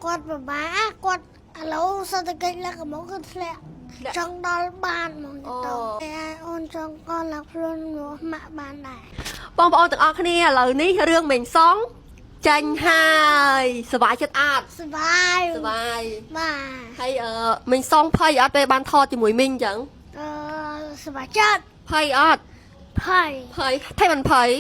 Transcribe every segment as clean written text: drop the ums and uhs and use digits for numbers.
គាត់ពិបាកគាត់ឥឡូវសេដ្ឋកិច្ចលក្ខមកគឺធ្លាក់ចង់ដល់បានហ្មងទៅគេឲ្យអូនចង់ក៏លាក់ខ្លួនមកម៉ាក់បានដែរ។ បងប្អូនទាំងអស់គ្នាឥឡូវនេះរឿងមេងសុងចាញ់ហើយសប្បាយចិត្តអត់? សប្បាយ សប្បាយ បាទ។ ហើយអឺមេងសុងភ័យអត់ពេលបានថតជាមួយមីងអញ្ចឹង? អឺសប្បាយចិត្ត។ ភ័យអត់? ភ័យ។ ភ័យថៃមិនភ័យ?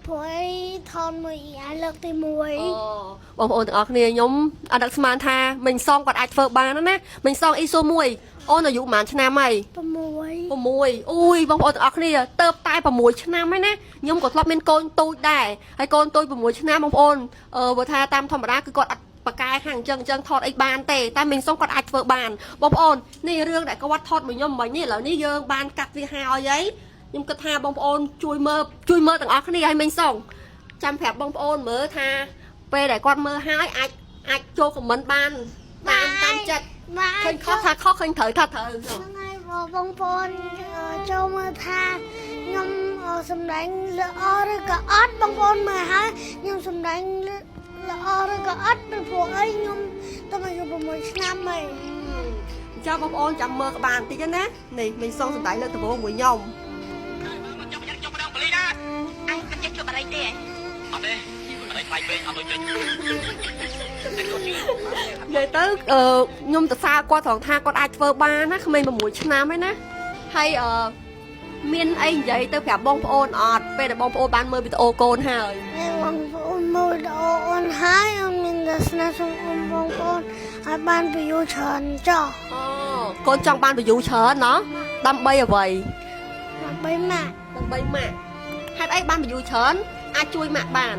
ព្រោះអីថនមួយអាលើកទី1។ អូបងប្អូនទាំងអស់គ្នាខ្ញុំអត់ដឹកស្មានថាមេងសុងគាត់អាចធ្វើបានណាមេងសុងអ៊ីសូមួយអូនអាយុប្រហែលឆ្នាំហើយ? 6។ 6អូយបងប្អូនទាំងអស់គ្នាទៅតែ6ឆ្នាំហើយណាខ្ញុំក៏ធ្លាប់មានកូនតូចដែរហើយកូនតូច6ឆ្នាំបងប្អូនអឺបើថាតាមធម្មតាគឺគាត់អត់បកកែខាងអញ្ចឹងអញ្ចឹងថតអីបានទេតែមីងសុងគាត់អាចធ្វើបានបងប្អូននេះរឿងដែលគាត់ថតមួយខ្ញុំមិញនេះឥឡូវនេះយើងបានកាត់វាហើយហើយខ្ញុំគិតថាបងប្អូនជួយមើលជួយមើលទាំងអស់គ្នាឲ្យមីងសុងចាំប្រាប់បងប្អូនមើលថាពេលដែលគាត់មើលហើយអាចអាចចូល comment បានតាមតាមចិត្ត បាទ ឃើញខុសថាខុសឃើញត្រូវថាត្រូវ ហ្នឹងហើយបងប្អូនចូលមើលថាខ្ញុំសម្ដែងល្អឬក៏អត់បងប្អូនមើលហើយខ្ញុំសម្ដែងល្អឬក៏អត់ពីព្រោះអីខ្ញុំទៅអាយុ6ឆ្នាំហើយ។ ចាំបងប្អូនចាំមើលក្បាលបន្តិចណានេះមីងសុងសម្ដែងលើកដំបូងមួយខ្ញុំ ចង់ចង់ម្ដងប៉ូលីសណា។ អញមិនចេះជួបអីទេ? អត់ទេអត់ទេថ្លៃពេកអត់ដូចចេញតែគាត់ជឿ និយាយទៅអឺខ្ញុំទៅសើគាត់ត្រង់ថាគាត់អាចធ្វើបានណាក្មេង6ឆ្នាំឯណាហើយអឺមានអីនិយាយទៅប្រាប់បងប្អូនអត់ពេលដែលបងប្អូនបានមើលវីដេអូកូនហើយ? មានបងប្អូនមើលវីដេអូអូនហើយអូនមានទស្សនៈសូមបងប្អូនឲ្យបាន view ច្រើនចុះ។ អូកូនចង់បាន view ច្រើនណោះដើម្បីអ្វី? ដើម្បីម៉ាក់។ ដើម្បីម៉ាក់ហេតុអីបាន view ច្រើនអាចជួយម៉ាក់បាន?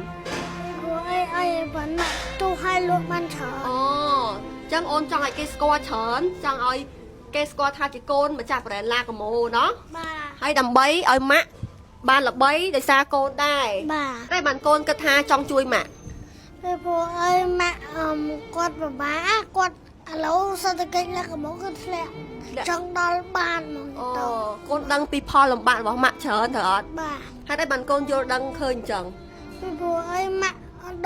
ព្រោះអីអីបានម៉ាក់ទូឲ្យលក់បានច្រើន។ អូអញ្ចឹងអូនចង់ឲ្យគេស្គាល់ច្រើនចង់ឲ្យគេស្គាល់ថាជាកូនម្ចាស់ brand ឡាកម៉ូណោះ បាទ។ ហើយដើម្បីឲ្យម៉ាក់បានល្បីដោយសារកូនដែរ បាទ។ តែបានកូនគិតថាចង់ជួយម៉ាក់? ពីព្រោះអីម៉ាក់អមគាត់ពិបាកគាត់ឥឡូវសេដ្ឋកិច្ចលក្ខមកគឺធ្លាក់ចង់ដល់បានហ្មង អូ ទៅ កូនដឹងពីផលលំបាករបស់ម៉ាក់ច្រើនត្រូវអត់? បាទ។ ហេតុអីបានកូនយល់ដឹងឃើញអញ្ចឹង? ពីព្រោះអីម៉ាក់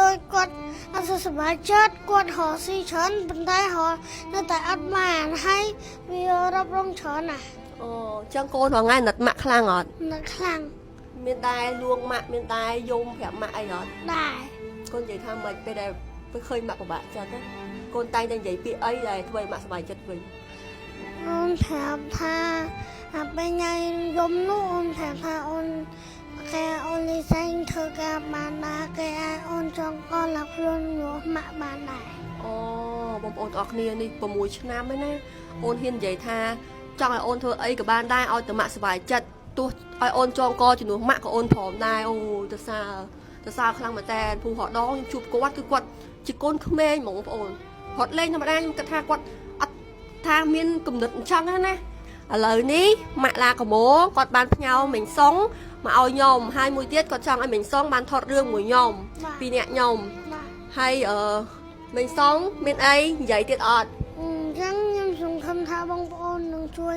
ដោយគាត់អត់សប្បាយចិត្តគាត់រកស៊ីច្រើនប៉ុន្តែរកនៅតែអត់បានហើយវារ៉ាប់រងច្រើនណាស់។ អូអញ្ចឹងកូនរាល់ថ្ងៃអាណិតម៉ាក់ខ្លាំងអត់? នៅខ្លាំង។ មានដែរលួងម៉ាក់មានដែរយំប្រាប់ម៉ាក់អីអត់? ដែរ។ កូននិយាយថាម៉េចពេលដែលពេលឃើញម៉ាក់ពិបាកចិត្តណាកូនតែងតែនិយាយពាក្យអីដែលធ្វើឲ្យម៉ាក់សប្បាយចិត្តវិញ? អូនប្រាប់ថាអាពេលញ៉ៃយំនោះអូនប្រាប់ថាអូនគេអូនលីសែងធ្វើការបានដែរគេឲ្យអូនចង់ក៏លាក់ខ្លួនមកម៉ាក់បានដែរ។ អូបងប្អូនទាំងអស់គ្នានេះ6ឆ្នាំហើយណាអូនហ៊ាននិយាយថាចង់ឲ្យអូនធ្វើអីក៏បានដែរឲ្យតែម៉ាក់សប្បាយចិត្តទោះឲ្យអូនចងកជំនួសម៉ាក់ក៏អូនព្រមដែរអូទៅសើទៅសើខ្លាំងមែនតើពូរហដងខ្ញុំជួបគាត់គឺគាត់ជាកូនក្មេងហ្មងបងប្អូនរត់លេងធម្មតាខ្ញុំគិតថាគាត់អត់ថាមានគំនិតអញ្ចឹងណាឥឡូវនេះម៉ាក់ឡាកម៉ូគាត់បានផ្ញើមីងសុងមកឲ្យខ្ញុំហើយមួយទៀតគាត់ចង់ឲ្យមីងសុងបានថតរឿងមួយខ្ញុំ បាទ ពីរនាក់ខ្ញុំ បាទ។ ហើយអឺមីងសុងមានអីនិយាយទៀតអត់? អញ្ចឹងខ្ញុំសង្ឃឹមថាបងប្អូននឹងជួយ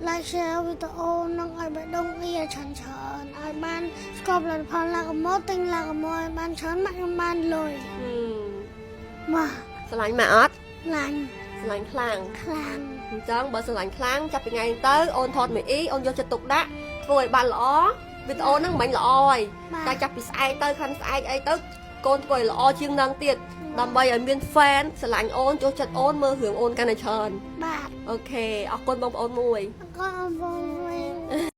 like share វីដេអូនឹងឲ្យបេះដូងអ៊ីឲ្យច្រើនច្រើនឲ្យបានស្គាល់ផលិតផលឡាកម៉ូទិញឡាកម៉ូឲ្យបានច្រើនម៉ាក់ខ្ញុំបានលុយ ហឹម បាទ។ ស្រឡាញ់ម៉ាក់អត់? ឡាញ់។ ស្រឡាញ់ខ្លាំង? ខ្លាំង។ អញ្ចឹងបើស្រឡាញ់ខ្លាំងចាប់ពីថ្ងៃនេះទៅអូនថតមួយអ៊ីអូនយកចិត្តទុកដាក់ធ្វើឲ្យបានល្អវីដេអូហ្នឹងមិនល្អហើយ បាទ។ តែចាប់ពីស្អែកទៅខាន់ស្អែកអីទៅកូនធ្វើឲ្យល្អជាងនឹងទៀតដើម្បីឲ្យមាន fan ស្រឡាញ់អូនចូលចិត្តអូនមើលរឿងអូនកាន់តែច្រើន។ បាទ។ OK អរគុណបងប្អូនមួយ។ អរគុណបងប្អូន។